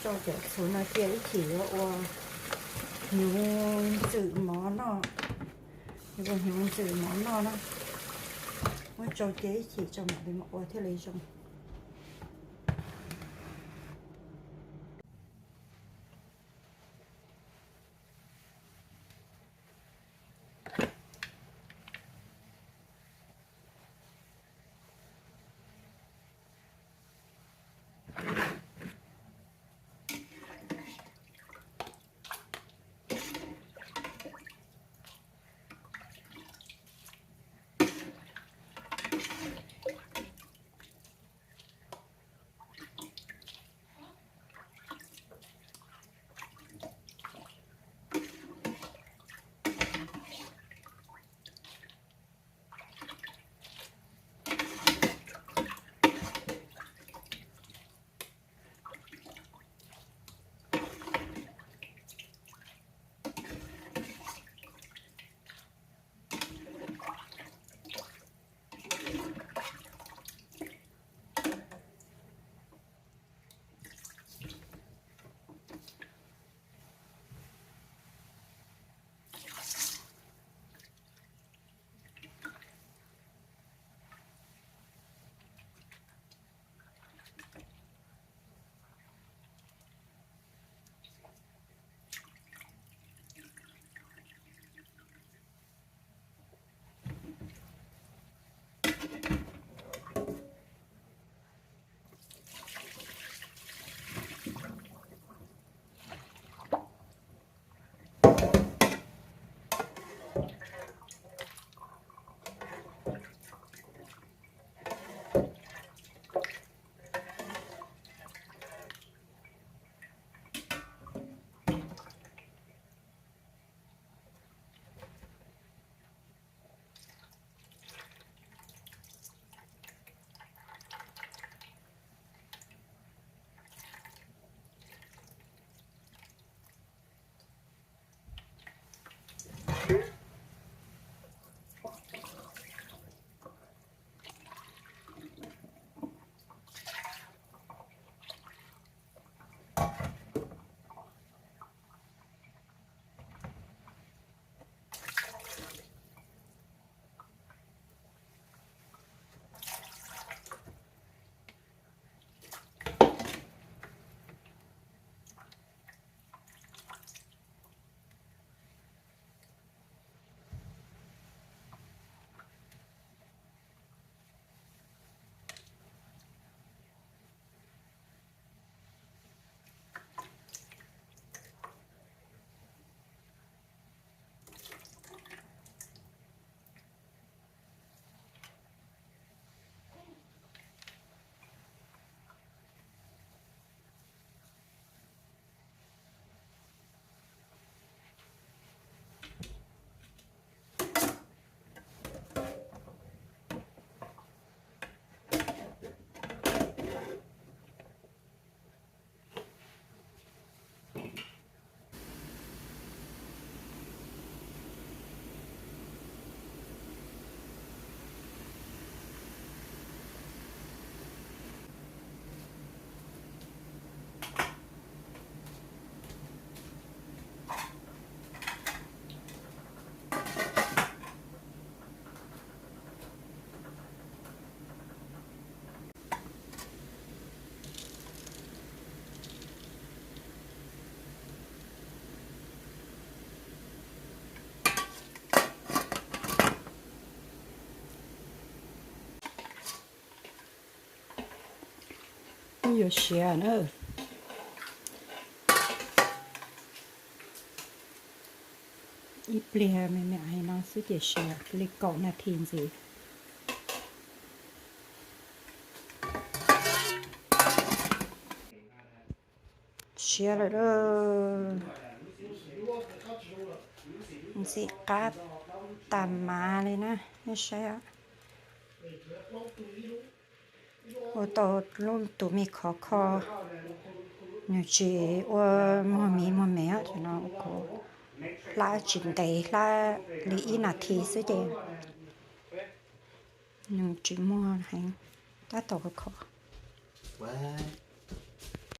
Rau cov txhuv no cia ib chim yuav ua hnyuv ntxwm mov noj, yuav ua hnyuv ntxwm mov noj na. Muab rau cia ib chim tso mam li mus ua thiaj li zoo. Yuav siav na. Ib pliag me me hais no xwb ces siav li kaum nas this ntxiv. Siav lawm lauj. Ntxim qab tas mas li na, nej saib. Ua tau lub tus me khov kho, nws tsis ua muag miv muag me, ces no kuv hlab tsis ntev, hlab li ib nas this xwb ces nws tsis muag heev, tab tom khov kho.